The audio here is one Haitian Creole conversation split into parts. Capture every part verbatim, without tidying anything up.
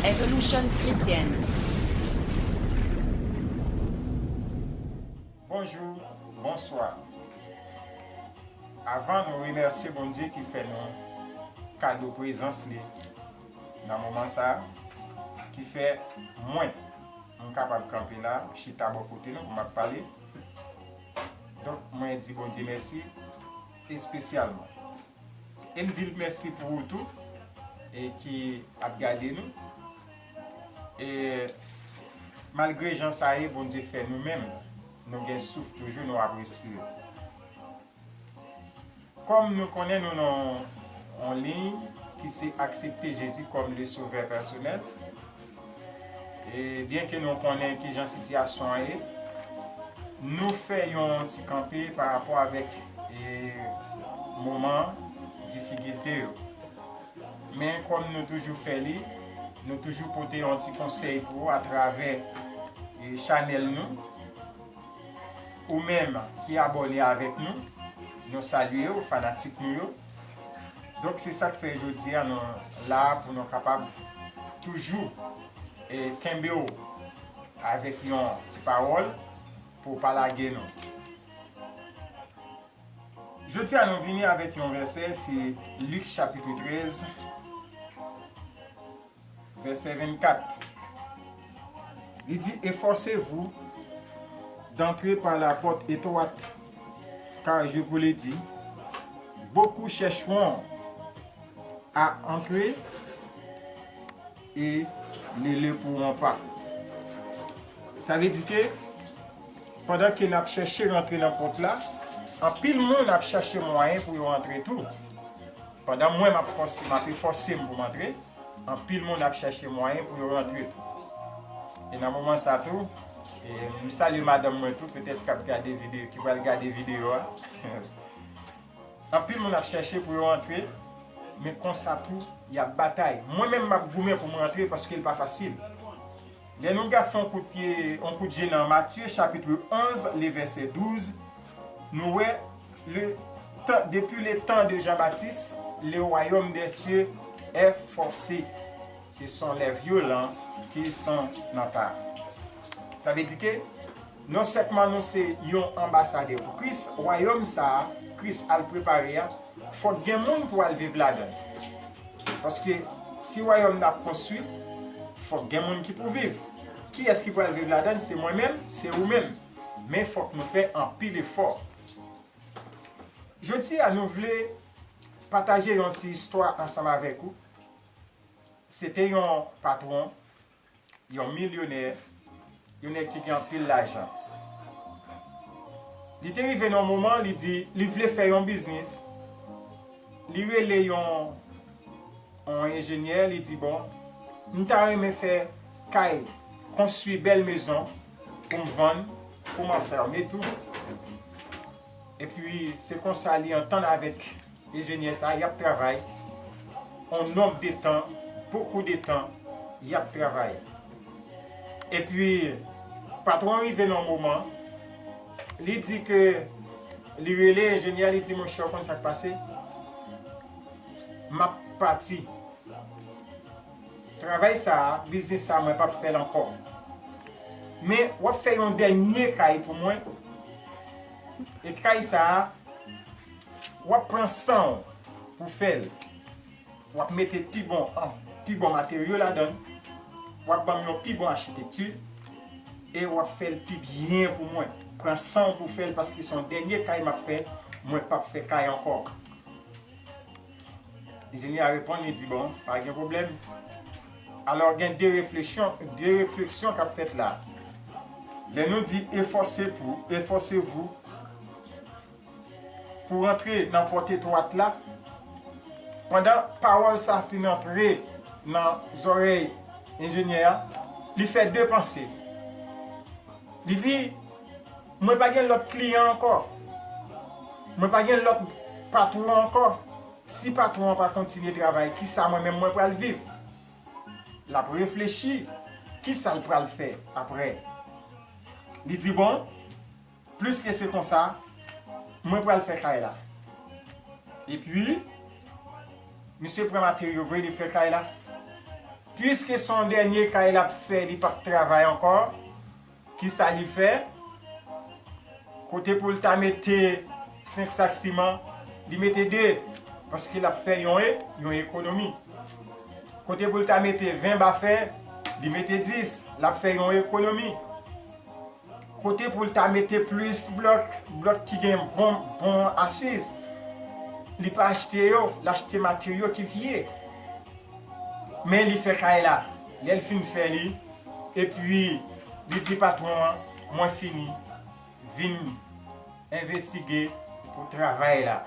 Evolution Chrétienne. Bonjou, bonswa. Avan nou remèsye Bondye ki fè nou kado prezans li nan moman sa a, ki fè mwen, m kapab kanpe la, chita bò kote nou pou m ap pale. Donk, mwen di Bondye mèsi espesyalman. E m di l mèsi pou ou tou, e ki ap gade nou. E malgre jan sa ye, Bondye fè nou menm, nou gen souf toujou, nou ap respire. Kòm nou konnen nou nan yon liy ki se aksepte Jezi kòm le sovè pèsonèl, e byen ke nou konnen ki jan sitiyasyon an ye, nou fè yon ti kanpe pa rapò avèk e, moman difikilte yo. Men kòm nou toujou fè li, nou toujou pote yon ti konsèy pou ou atravè e, chanèl nou. Ou menm ki abòne avèk nou, nou salye w, fanatik nou yo. Donk, se sa k fè jodi a nou la pou nou kapab toujou e, kenbe w avèk yon ti pawòl pou w pa lage nou. Jodi a, nou vini avèk yon vèsè, se Lik chapit trèz, vèsè vennkat. Li di, Efforcez-vous d'entrer par la porte étroite, car je vous le dis, beaucoup chercheront à entrer et ne le pourront pas. Sa vle di ke pandan ke n ap chèche rantre nan pòt la, anpil moun ap chèche mwayen pou yo rantre tou. Pandan mwen m ap fòse, m ap efòse m pou m antre, anpil moun ap chèche mwayen pou yo rantre tou. E nan moman sa tou, e m salye madanm mwen tou, petèt k ap gade videyo, ki pral gade videyo a. Anpil moun ap chèche pou yo rantre, men konsa tou, y ap batay. Mwen menm m ap goumen pou m rantre paske l pa fasil. Lè nou ka fè yon kout pye, yon kout je nan Matye chapit onz, le vèsè douz, nou wè le tan, depuis le temps de Jean-Baptiste, le royaume des cieux est forcé. Ce sont les violents qui sont nan ta. Sa vle di ke non sèlman nou se yon anbasadè pou Kris, wayòm sa a Kris al prepare a, fòk gen moun pou al viv ladan l. Paske si wayòm nan ap konstwi, fòk gen moun ki pou viv. Kiyès ki pral viv ladan l? Se mwen menm, se ou menm. Men fòk nou fè anpil efò. Jodi a, nou vle pataje yon ti istwa ansanm avèk ou. Se te yon patwon, yon milyonè, yon nèg ki gen anpil lajan. Li te rive nan yon moman, li di, li vle fè yon biznis. Li rele yon, yon enjenyè, li di, bon, m ta renmen fè kay, konstwi bèl mezon pou m vann, pou m anfème tou. Epi, se konsa li antann avèk enjenyè sa, y ap travay on nonb de tan, bokou de tan, y ap travay. Epi, patwon an rive nan yon moman, li di ke, li rele enjenyè, li di, monchè, ou konn sa k pase? M ap pati. Travay sa a, biznis sa a, mwen p ap fè l ankò. Men, w ap fè yon dènye kay pou mwen. E kay sa a, w ap pran san w pou fè l. W ap mete pi bon, an, pi bon materyo ladan l. W ap ban m yon pi bon achitekti. E w ap fè l pi byen pou mwen. Pran san w pou fè l, paske se yon dènye kay m ap fè. Mwen p ap fè kay ankò. Enjenyè a reponn, li di, bon, pa gen pwoblèm. Alò, gen de refleksyon, de refleksyon k ap fèt la. Lè nou di efòse pou, efòse vou pou rantre nan pòt etwat la, pandan pawòl sa fin antre nan zòrèy enjenyè a, li fè de panse. Li di, mwen pa gen lòt kliyan ankò. Mwen pa gen lòt patwon ankò. Si patwon an pa kontinye travay, kisa mwen menm mwen pral viv? L ap reflechi, kisa l pral fè apre? Li di, bon, plis ke se konsa, mwen pral fè kay la. Epi, misye pran materyo vre, li fè kay la. Piske se yon dènye kay l ap fè, li p ap travay ankò, kisa li fè? Kote pou l ta mete senk sak siman, li mete de, paske l ap fè yon e-, yon ekonomi. Kote pou l ta mete ven ba fè, li mete dis, l ap fè yon ekonomi. Kote pou l ta mete plis blòk, blòk ki gen bon, bon asiz, li pa achte yo, l achte materyo ki vye. Men li fè kay la. Lè l fin fè li, epi li di patwon an, "Mwen fini, vin envestige pou travay la."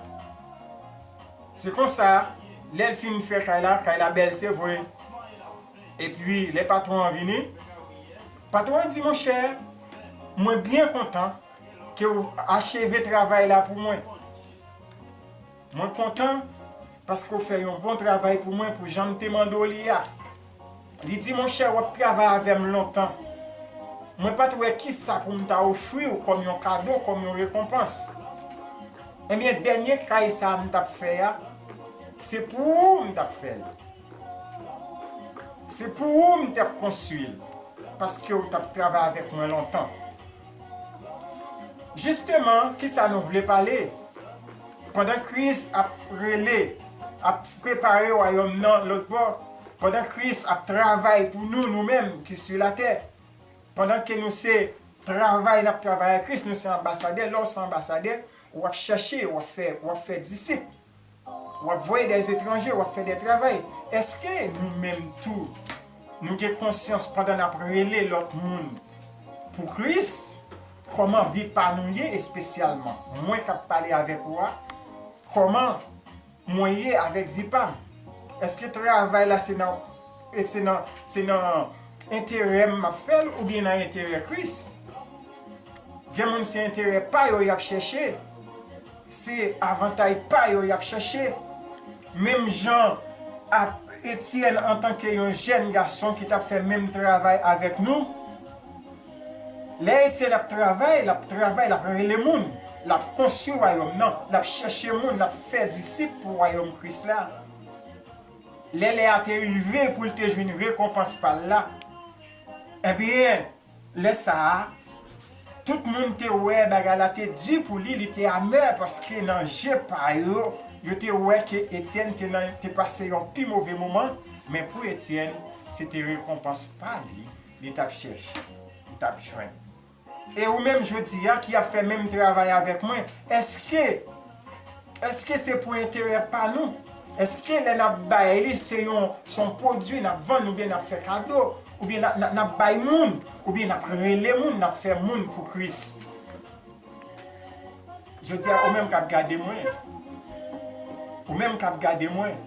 Se konsa, lè l fin fè kay la, kay la bèl, se vre. Epi, lè patwon an vini, patwon an di, "Monchè, mwen byen kontan ke w acheve travay la pou mwen. Mwen kontan paske w fè yon bon travay pou mwen, pou jan m te mande w li a." Li di, "Monchè, w ap travay avè m lontan. Mwen pa t wè kisa pou m ta ofri w kòm yon kado, kòm yon rekonpans. Ebyen, dènye kay sa a m t ap fè a, se pou ou m t ap fè l. Se pou ou m t ap konstwi l, paske w t ap travay avèk mwen lontan." Jisteman, kisa nou vle pale? Pandan Kris ap rele, ap prepare wayòm nan lòt bò, pandan Kris ap travay pou nou, nou menm ki sou latè, pandan ke nou se travay, n ap travay ak Kris, nou se anbasadè, lè w se anbasadè, w ap chèche, w ap fè, w ap fè disip. W ap voye dè etranje, w ap fè dè travay. Èske nou menm tou, nou gen konsyans pandan n ap rele lòt moun pou Kris? Kòman vi pa nou ye espesyalman? Mwen k ap pale avèk ou a, kòman mwen ye avèk vi pa m? Èske travay la se nan, e se nan, se nan enterè m m ap fè l oubyen nan enterè Kris? Gen moun se enterè pa yo y ap chèche, se avantay pa yo y ap chèche. Menm jan ak Etyèn antanke yon jèn gason ki t ap fè menm travay avèk nou. Lè Etyèn ap travay, l ap travay, l ap rele moun, l ap konstwi wayòm nan, l ap chèche moun, l ap fè disip pou wayòm Kris la. Lè lè a te rive pou l te jwenn rekonpans pa l la, ebyen, lè sa a, tout moun te wè bagay la te di pou li, li te amè, paske nan je pa yo, yo te wè ke Etyèn te nan, te pase yon pi move moman, men pou Etyèn, se te rekonpans pa li, li t ap chèche, li t ap jwenn. E ou menm jodi a ki ap fè menm travay avèk mwen, èske, èske se pou enterè pa nou? Èske lè n ap bay li, se yon, se yon pwodui n ap vann oubyen n ap fè kado, oubyen n ap, n ap, n ap bay moun, oubyen n ap rele moun, n ap fè moun pou Kris? Jodi a, ou menm k ap gade mwen, ou menm k ap gade mwen,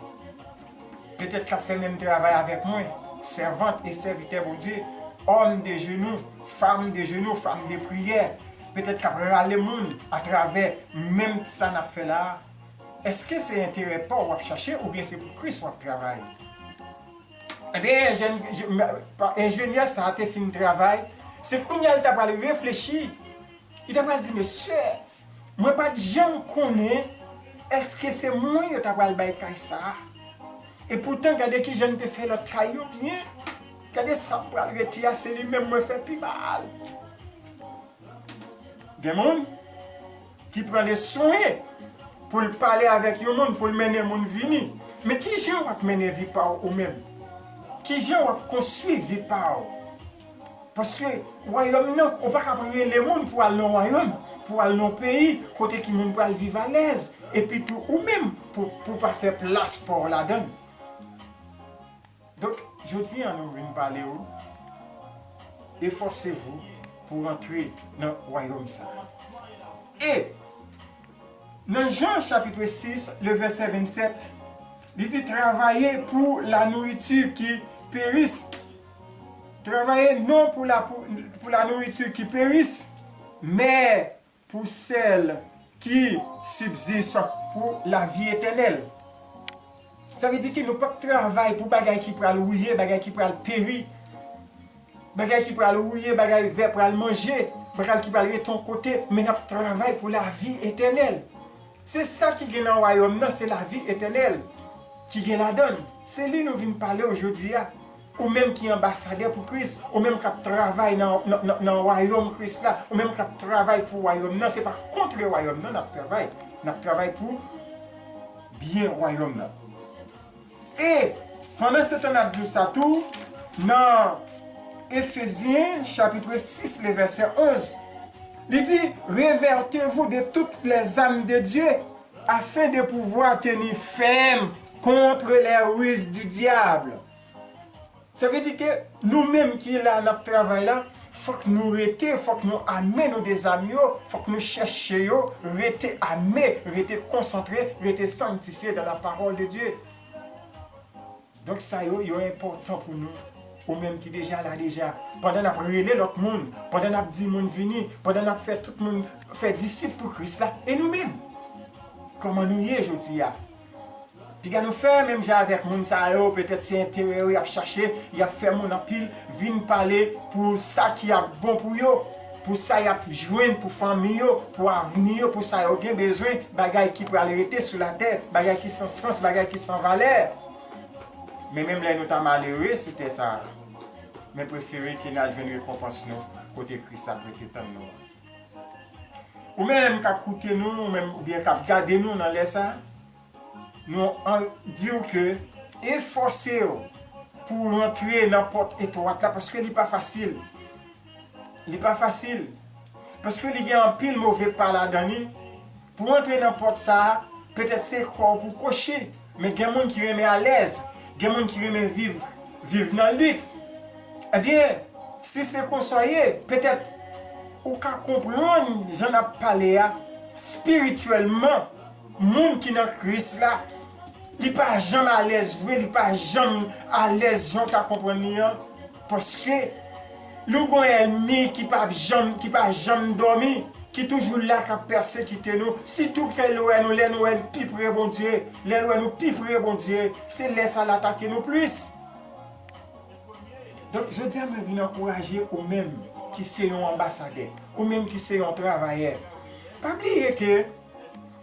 petèt k ap fè menm travay avèk mwen, sèvant e sèvitè Bondye, homme de genou, femme de genou, femme de prière, petèt k ap rale moun atravè menm sa n ap fè la a. Èske se enterè pa w w ap chache oubyen se pou Kris w ap travay? Ebyen, enjenyè sa a te fin travay, se kounye a l ta pral reflechi, li ta pral di, "Mesye, mwen pa t janm konnen èske se mwen yo ta pral bay kay sa a. Epoutan, gade kijan m te fè lòt kay yo byen. Gade sa m pral rete a, se li menm mwen fè pi mal." Gen moun ki pran le swen pou l pale avèk yon moun, pou l mennen moun vini. Men kijan w ap mennen vi pa w ou menm? Kijan w ap konstwi vi pa w? Paske wayòm nan, ou pa ka rele moun pou al nan wayòm, pou al nan peyi, kote ki moun pral viv alèz, epi tou ou menm pou, pou pa fè plas pa w ladan l. Donk, jodi a nou vin pale w, efforcez-vous pou rantre nan wayòm sa a. E nan Jan chapit sis, le vèsè vennsèt, li di, travaillez pour la nourriture qui périsse. Travaillez non pour la, pour, pour la nourriture qui périsse, mais pour celle qui subsiste pour la vie éternelle. Sa vle di ke nou p ap travay pou bagay ki pral wouye, bagay ki pral peri, bagay ki pral wouye, bagay vè pral manje, bagay ki pral rete yon kote, men n ap travay pou lavi etènèl. Se sa ki gen nan wayòm nan, se lavi etènèl ki gen ladan l. Se li nou vin pale w jodi a. Ou menm ki anbasadè pou Kris, ou menm k ap travay nan, nan, nan, nan wayòm Kris la, ou menm k ap travay pou wayòm nan, se pa kont wayòm nan n ap travay. N ap travay pou byen wayòm nan. E pandan se tan n ap di w sa tou, nan Efezyen chapit sis, le vèsè onz, li di, revêtez-vous de toutes les armes de Dieu, afin de pouvoir tenir ferme contre les ruses du diable. Sa vle di ke nou menm ki la n ap travay la, fòk nou rete, fòk nou ame nou de zam yo, fòk nou chèche yo, rete ame, rete konsantre, rete sanktifye dans la parole de Dieu. Donk sa yo, yo enpòtan pou nou. Ou menm ki deja la deja, pandan n ap rele lòt moun, pandan n ap di moun vini, pandan n ap fè tout moun fè disip pou Kris la, e nou menm? Kòman nou ye jodi a? Piga nou fè menm jan avèk moun sa yo, petèt se enterè yo y ap chache, y ap fè moun anpil vin pale pou sa ki ap bon pou yo, pou sa y ap jwenn pou fanmi yo, pou avni yo, pou sa yo gen bezwen, bagay ki pral rete sou latè, bagay ki san sans, bagay ki san valè. Men menm lè nou ta malere sou tè sa a, men prefere ke n al jwenn rekonpans nou kote Kris ap rete tann nou an. Ou menm k ap koute nou, ou menm oubyen k ap gade nou nan lè sa a, nou an, di w ke efòse w pou w rantre nan pòt etwat la, paske li pa fasil. Li pa fasil. Paske li gen anpil move pa ladan li. Pou w rantre nan pòt sa a, petèt se kò w pou kwochi. Men gen moun ki renmen alèz. Gen moun ki renmen viv, viv nan liks. Ebyen, si se konsa w ye, petèt ou ka konprann jan n ap pale a, espirityèlman, moun ki nan Kris la, li pa janm alèz vre, li pa janm alèz jan w ta konprann li an, paske nou gon ènmi ki pa janm, ki pa janm dòmi, ki toujou la k ap pèsekite nou, sitou ke lè nou, lè nou wè l pi pre Bondye, lè l wè nou pi pre Bondye, se lè sa l atake nou plis. Donk, jodi a, mwen vin ankouraje ou menm ki se yon anbasadè, ou menm ki se yon travayè. Pa bliye ke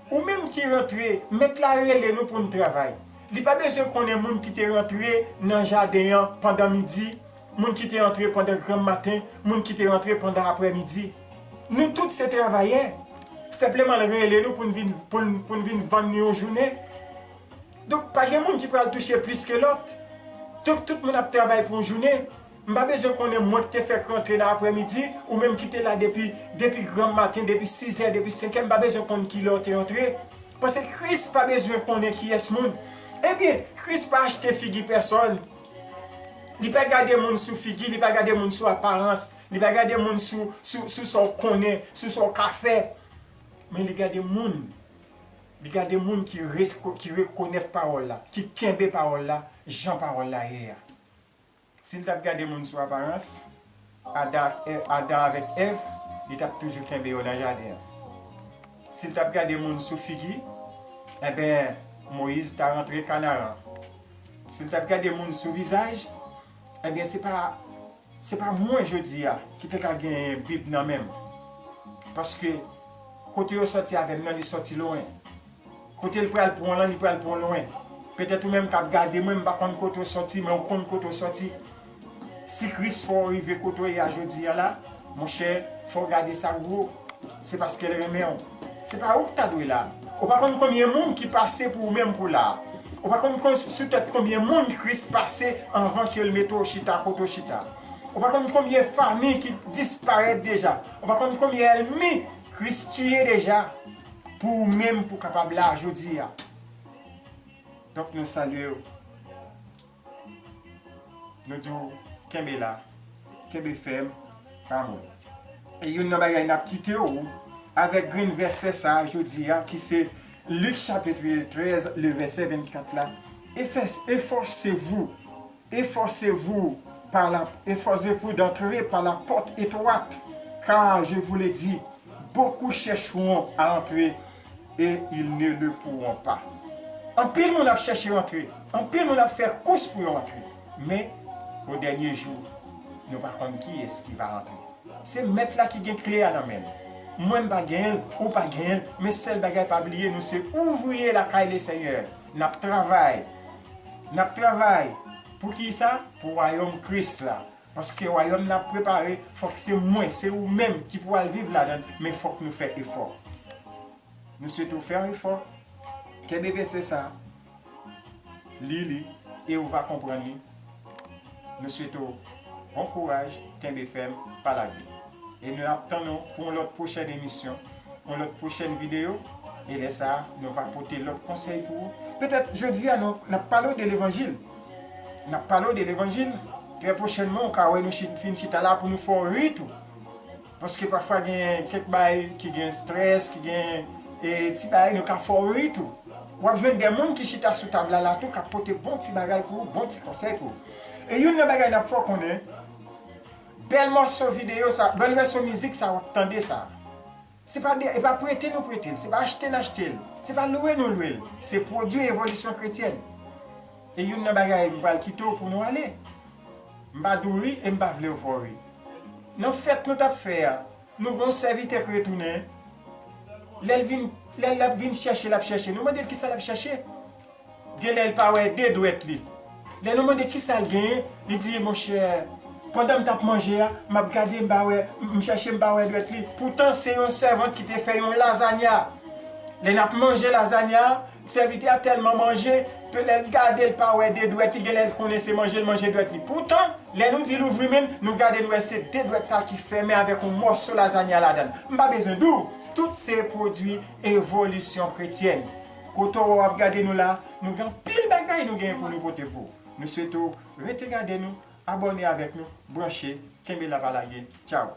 ou menm ki rantre, Mèt la rele nou pou n travay. Li pa bezwen konnen moun ki te rantre nan jaden an pandan midi, moun ki te rantre pandan granm maten, moun ki te rantre pandan aprèmidi. Nou tout se travayè. Senpleman, l rele nou pou n vin, pou n, pou n vin vann li yon jounen. Donk, pa gen moun ki pral touche plis ke lòt. Donk, tout moun ap travay pou yon jounen. M pa bezwen konnen mwen ki te fèk rantre nan aprèmidi, ou menm ki te la depi, depi granm maten, depi sizè, depi senkè, m pa bezwen konn kilè w te rantre. Paske Kris pa bezwen konnen kiyès moun. Ebyen, Kris pa achte figi pèsòn. Li pa gade moun sou figi, li pa gade moun sou aparans, li pa gade moun sou, sou, sou sa w konnen, sou sa w ka fè. Men li gade moun. Li gade moun ki resko-, ki rekonèt pawòl la, ki kenbe pawòl la, jan pawòl la ye a. Si l t ap gade moun sou aparans, Adan ak Èv, Adan avèk Èv, li t ap toujou kenbe yo nan jaden an. Si l t ap gade moun sou figi, enben, Moyiz ta rantre Kanaran. Si l t ap gade moun sou vizaj, enben, se pa, se pa mwen jodi a ki te ka genyen Bib nan men m. Paske kote yo sòti avè m nan, li sòti lwen. Kote l pral pran w lan, li pral pran w lwen. Petèt ou menm k ap gade mwen, m pa konn kote w sòti, men w konn kote w sòti. Si Kris fè w rive kote w ye a jodi a la, monchè, fò w gade sa gwo. Se paske l renmen w. Se pa ou k ta dwe la. Ou pa konn konbyen moun ki pase pou ou menm pou w la. Ou pa konn kon-, sou tèt konbyen moun Kris pase anvan ke l mete w chita kote w chita. Ou pa konn konbyen fanmi ki disparèt deja. Ou pa konn konbyen ènmi Kris tiye deja pou ou menm pou w kapab la jodi a. Donk, nou salye w. Nou di w kenbe la, kenbe fèm, pa mouri. E youn nan bagay n ap kite w avèk grenn vèsè sa a jodi a, ki se Lik chapit trèz, le vèsè vennkat la. Efè-, efforcez-vous, efforcez-vous par la, efforcez-vous d'entrer par la porte étroite, car je vous le dis, beaucoup chercheront à entrer et ils ne le pourront pas. Anpil moun ap chèche rantre, anpil moun ap fè kous pou yo rantre. Men, o dènye jou, nou pa konn kiyès ki va rantre. Se Mèt la ki gen kle a nan men l. Mwen, m pa genyen l, ou pa genyen l, men sèl bagay, pa bliye, nou se ouvriye lakay Lesenyè. N ap travay. N ap travay. Poukisa? Pou wayòm Kris la. Paske wayòm n ap prepare, fòk se mwen, se ou menm ki pou al viv ladan l, men fòk nou fè efò. Nou swete w fè yon efò. Kenbe vèsè sa a. Li li, e ou va konprann li. Nou swete w bon kouraj, kenbe fèm, pa lage. E nou ap tann ou pou yon lòt pwochèn emisyon, yon lòt pwochèn videyo. E lè sa a, nou va pote lòt konsèy pou ou. Petèt jodi a, nou, n ap pale w de levanjil. N ap pale w de levanjil. Trè pwochènman, ou ka wè nou chit, fin chita la pou nou fè w ri tou. Paske pafwa gen kèk bagay ki gen strès, ki gen e, ti bagay nou ka fè w ri tou. W ap jwenn de moun ki chita sou tab la la tou, k ap pote bon ti bagay pou ou, bon ti konsèy pou ou. E youn nan bagay n ap fè w konnen, bèl mòso videyo sa, bèl mòso mizik sa w ap tande sa. Se pa de, e pa prete nou prete l, se pa achte n achte l, se pa lwe nou lwe l. Se pwodui evolisyon kretyèn. E youn nan bagay m pral kite w pou nou ale. M pa di w ri e m pa vle w fè w ri. Nan fèt nou t ap fè a, nou gen yon sèvitè k retounen. Lè l vin, lè l ap vin chèche, l ap chèche. Nou mande l kisa l ap chèche. Genlè l pa wè de dwèt li. Lè nou mande kisa l genyen, li di, monchè, pandan m t ap manje a, m ap gade, m pa wè, m chèche, m pa wè dwèt li. Poutan, se yon sèvant ki te fè yon lazanya. Lè n ap manje lazanya, sèvitè a tèlman manje, ke lè l gade, l pa wè de dwèt li, genlè l konnen se manje l manje dwèt li. Poutan, lè nou di l ouvri men l, nou gade, nou wè se de dwèt sa ki fèmen avèk yon mòso lazanya ladan l. M pa bezwen di w, tout se pwodui evolisyon kretyèn. Kote w ap gade nou la, nou gen anpil bagay nou genyen pou nou pote pou ou. Nou swete w rete gade nou, abòne avèk nou, branche, kenbe la pa lage. Tchaw!